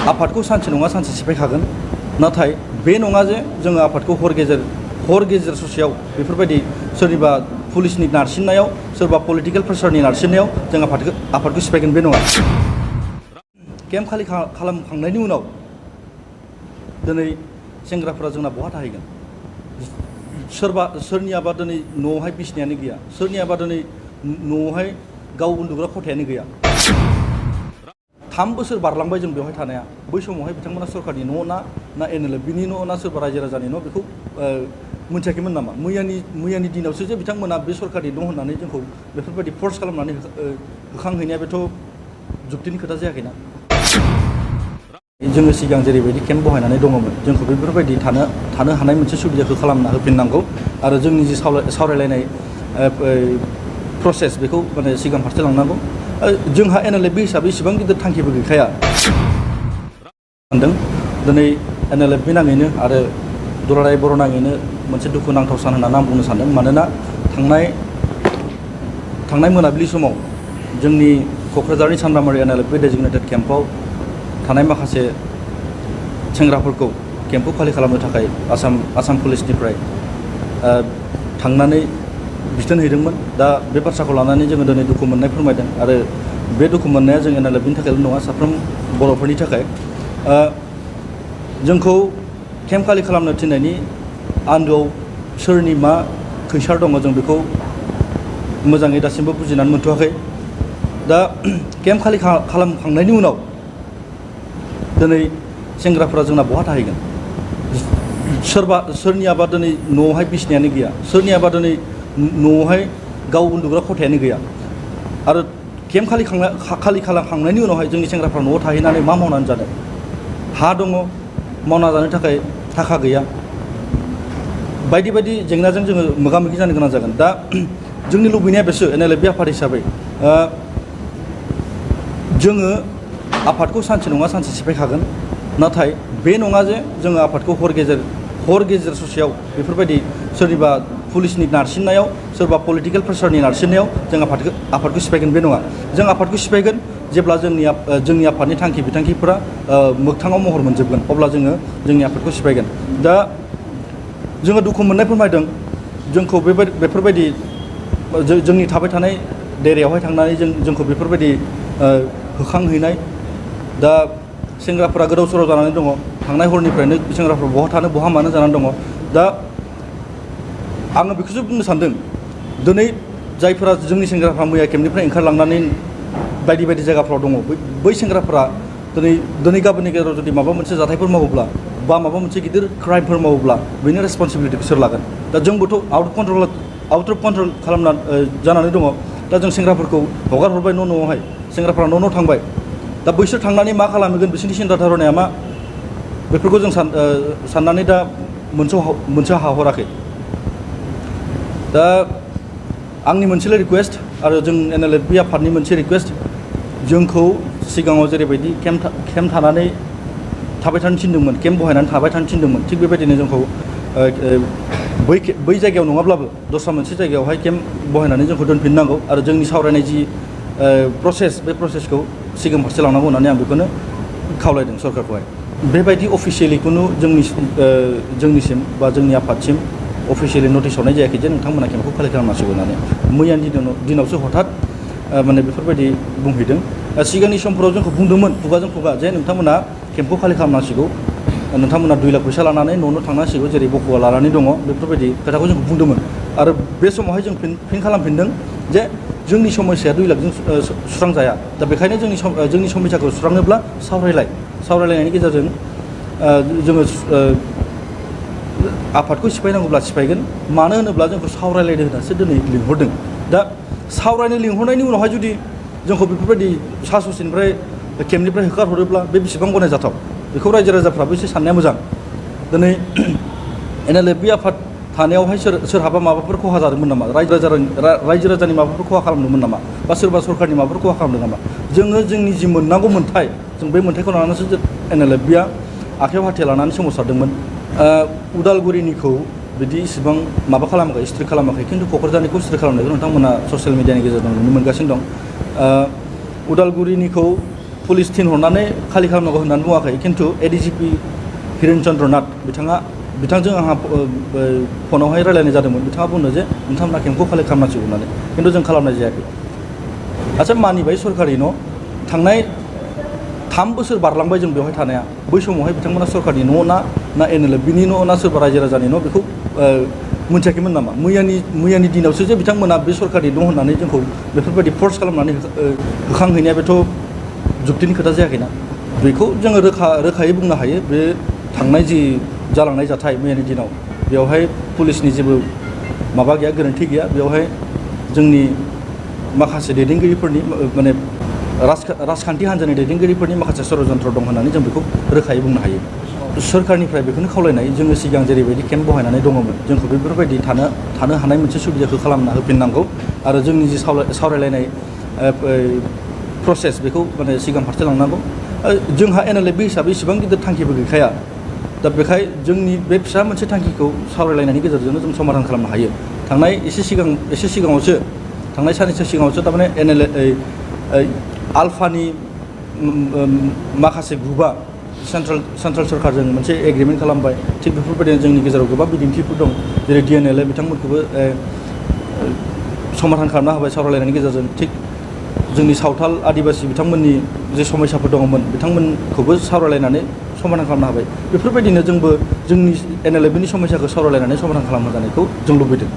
आफादखौ सानसे नङा सानसे सिफायखागोन नाथाय बे नङा जे जोङो आफादखौ हर गेजेर ससेयाव बेफोरबायदि सोरनिबा पुलिसनि नारसिननायाव सोरबा पलिटिकेल प्रेसारनि नारसिननायाव जों आफादखौ सिफायगोन बे नङा। केम्प खालि खालामखांनायनि उनाव दिनै सेंग्राफोरा जोंना बहा थाहैगोन? सोरनियाबा दिनै न'आवहाय बिसिनायानो गैया, सोरनियाबा दिनै न'आवहाय गाव उन्दुग्रा खथायानो गैया। 3 बोसोर बारलांबाय जों बेवहाय थानाया। बै समावहाय बिथांमोना सरकारनि न' ना NLF बिनि न' ना सोरबा रायजो राजानि न' बेखौ मोनथियाखैमोन नामा? मैयानि दिनावसो जे बिथांमोना बे सरकारनि न' होननानै जोंखौ बेफोरबायदि फर्स खालामनानै होखांहैनाया बेथ' जुक्तिनि खोथा जायाखैना। जोङो सिगां जेरैबायदि केम्प बहायनानै दङमोन जोंखौ बेफोरबायदि थानो हानाय मोनसे सुबिदाखौ खालामना होफिननांगौ आरो जोंनि जि सावरायलायनाय प्रसेस बेखौ माने सिगां फारसे लांनांगौ। जोंहा NLF हिसाबै इसेबां गिदिर थांखिबो गैखाया। सानदों दिनै NLF नाङैनो आरो दुलाराय बर' नाङैनो मोनसे दुखुनांथाव सान होननानै आं बुंनो सानदों। मानोना थांनाय मोनाबिलि समाव जोंनि क'क्राझारनि सामब्रामबारि NLF डेजिगनेटेड केम्पआव थानाय माखासे सेंग्राफोरखौ केम्पखौ खालि खालामनो थाखाय आसाम पुलिसनिफ्राय थांनानै बिथोन हैदोंमोन। दा बे बाथ्राखौ लानानै जोङो दिनै दुखु मोननाय फोरमायदों आरो बे दुखु मोननाया जों NLFनि थाखायल' नङा, साफ्रोम बर'फोरनि थाखाय। जोंखौ केम्प खालि खालामनो थिननायनि आन्दोआव सोरनि मा खैसार दङ जों बेखौ मोजाङै दासिमबो बुजिनानै मोनथ'वाखै। दा केम्प खालि खालामखांनायनि उनाव दिनै सेंग्राफोरा जोंना बहा थाहैगोन? सोरनियाबा दिनै न'आवहाय बिसिनायानो गैया, सोरनियाबा दिनै न'आवहाय गाव उन्दुग्रा खथायानो गैया आरो केम्प खालि खालामखांनायनि उनावहाय जोंनि सेंग्राफ्रा न'आव थाहैनानै मा मावनानै जानो? हा दङ, मावना जानो थाखाय थाखा गैया, बायदि बायदि जेंनाजों जोङो मोगा मोगि जानो गोनां जागोन। दा जोंनि लुबैनाया बेसो NLF आफाद हिसाबै जोङो आफादखौ सानसे नङा सानसे सिफायखागोन नाथाय बे नङा जे जोङो आफादखौ हर गेजेर ससेयाव बेफोरबायदि सोरनिबा पुलिसनि नारसिननायाव सोरबा पलिटिकेल प्रेसारनि नारसिननायाव जों आफादखौ सिफायगोन बे नङा। जों आफादखौ सिफायगोन जेब्ला जोंनि आफादनि थांखि बिथांखिफोरा मोगथाङाव महर मोनजोबगोन अब्ला जोङो जोंनि आफादखौ सिफायगोन। दा जोङो दुखु मोननाय फोरमायदों जोंखौ बेफोरबायदि जोंनि थाबाय थानाय देरायावहाय थांनानै जोंखौ बेफोरबायदि होखांहैनाय। दा सेंग्राफोरा गोदाव सोराव जानानै दङ। थांनाय हरनिफ्रायनो सेंग्राफ्रा बहा थानो बहा मानो जानानै दङ। दा आङो बेखौसो बुंनो सानदों दिनै जायफोरा जोंनि सेंग्राफ्रा मैया केम्पनिफ्राय ओंखारलांनानै बायदि बायदि जायगाफ्राव दङ बै सेंग्राफ्रा दिनै गाबोननि गेजेराव जुदि माबा मोनसे जाथायफोर मावोब्ला बा माबा मोनसे गिदिर क्राइमफोर मावोब्ला बेनि रेसपन्सिबिलिटिखौ सोर लागोन? दा जोंबोथ' आउट अफ कन्ट्रल जानानै दङ। दा जों सेंग्राफोरखौ हगार हरबाय न'आवहाय, सेंग्राफ्रा न' थांबाय। दा बैसोर थांनानै मा खालामगोन, बिसोरनि सिन्था धारनाया मा, बेफोरखौ जों साननानै दा मोनसे हाहराखै। दा आंनि मोनसेल' रिकुवेस्ट आरो जों NLF आफादनि मोनसे रिकुवेस्ट, जोंखौ सिगाङाव जेरैबायदि केम्प थानानै थाबाय थानो थिनदोंमोन, केम्प बहायनानै थाबाय थानो थिनदोंमोन, थिग बेबायदिनो जोंखौ बै जायगायाव नङाब्लाबो दस्रा मोनसे जायगायावहाय केम्प बहायनानै जोंखौ दोनफिननांगौ आरो जोंनि सावरायनाय जि प्रसेस बे प्रसेसखौ सिगां फारसे लांनांगौ होननानै आं बेखौनो खावलायदों सरकारखौहाय। बेबायदि अफिसियेलि खुनु जोंनिसिम बा जोंनि आफादसिम अफिसियेलि नटिस हरनाय जायाखै जे नोंथांमोना केम्पखौ खालि खालामनांसिगौ होननानै। मैयानि दिनावसो हथात माने बेफोरबायदि बुंहैदों। सिगांनि समफोराव जोंखौ बुंदोंमोन खुगाजों खुगा जे नोंथांमोना केम्पखौ खालि खालामनांसिगौ, नोंथांमोना 2 लाख फैसा लानानै न' थांनांसिगौ जेरै बखुवा लानानै दङ, बेफोरबायदि खोथाखौ जोंखौ बुंदोंमोन। आरो बे समावहाय जों फिन खालामफिनदों जे जोंनि समस्याया 2 लाखजों सुस्रांजाया। दा बेखायनो जोंनि समस्याखौ सुस्रांनोब्ला सावरायलायनायनि गेजेरजों जोङो आफादखौ सिफायनांगौब्ला सिफायगोन। मानो होनोब्ला जोंखौ सावरायलायनो होननासो दिनै लिंहरदों। दा सावरायनो लिंहरनायनि उनावहाय जुदि जोंखौ बेफोरबायदि सा ससेनिफ्राय केम्पनिफ्राय होखारहरोब्ला बे बेसेबां गनायजाथाव, बेखौ रायजो राजाफ्राबो एसे साननाया मोजां। दिनै NLF आफाद थानायावहाय सोरहाबा माबाफोर खहा जादोंमोन नामा, रायजो राजानि माबाफोर खहा खालामदोंमोन नामा, बा सोरबा सरकारनि माबाफोर खहा खालामदों नामा? जोङो जोंनि जि मोननांगौ मोन्थाय, जों बे मोन्थायखौ लानानैसो NLF आखायाव हाथियार लानानै सोमावसारदोंमोन। उदालगुरिनिखौ बिदि इसिबां माबा खालामाखै, स्ट्रिक खालामाखै, खिन्थु क'क्राझारनिखौ स्ट्रिक खालामनायखौ नोंथांमोना ससियेल मिडियानि गेजेरजों नुनो मोनगासिनो दं। उदालगुरिनिखौ पुलिस थिनहरनानै खालि खालामनांगौ होननानै बुङाखै खिन्थु एडिजिपि हिरेन चन्द्र नाथ बिथांजों आंहा फनावहाय रायलायनाय जादोंमोन बिथाङा बुंनो जे नोंथांमोना केम्पखौ खालि खालामनांसिगौ होननानै खिन्थु जों खालामनाय जायाखै आच्चा मानिबाय सरकारि न' थांनाय 3 बोसोर बारलांबाय जों बेवहाय थानाया बै समावहाय बिथांमोना सरकारनि न' ना एनएलए बिनि न' ना सोरबा रायजो राजानि न' बेखौ मोनथियाखैमोन नामा मैयानि दिनावसो जे बिथांमोना बे सरकारनि न' होननानै जोंखौ बेफोरबायदि फर्स खालामनानै होखांहैनाया बेथ' जुक्तिनि खोथा जायाखैना बेखौ जोङो रोखायै बुंनो हायो बे थांनाय जि जालांनाय जाथाय मैयानि दिनाव बेवहाय पुलिसनि जेबो माबा गैया गोरोन्थि गैया बेवहाय जोंनि माखासे दैदेनगिरिफोरनि माने राजखान्थि हान्जानि दैदेनगिरिफोरनि माखासे षड्यन्त्र दं होननानै जों बेखौ रोखायै बुंनो हायो सोरखारनिफ्राय बेखौनो खावलायनाय जोङो सिगां जेरैबायदि केम्प बहायनानै दङमोन जोंखौ बेफोरबायदि थानो हानाय मोनसे सुबिदाखौ खालामना होफिननांगौ आरो जोंनि जि सावरायलायनाय प्रसेस बेखौ माने सिगां फारसे लांनांगौ जोंहा एनएलए हिसाबै इसेबां गिदिर थांखिबो गैखाया दा बेखाय जोंनि बे फिसा मोनसे थांखिखौ सावरायलायनायनि गेजेरजोंनो जों समाधान खालामनो हायो थांनाय सिगाङावसो थांनाय साननैसो सिगाङावसो थारमाने एनएलए आल्फानि माखासे ग्रुपआ सेन्ट्रेल सरकारजों मोनसे एग्रिमेन्ट खालामबाय थिग बेफोरबायदिनो जोंनि गेजेराव गोबां बिदिन्थिफोर दं जेरै डिएनएलए बिथांमोनखौबो समाधान खालामना होबाय सावरायलायनायनि गेजेरजों थिग जोंनि सावथाल आदिबासि बिथांमोननि जे समस्याफोर दङमोन बिथांमोनखौबो सावरायलायनानै समाधान खालामनो हाबाय बेफोरबायदिनो जोंबो जोंनि एनएलएनि समस्याखौ सावरायलायनानै समाधान खालामनो जानायखौ जों लुबैदों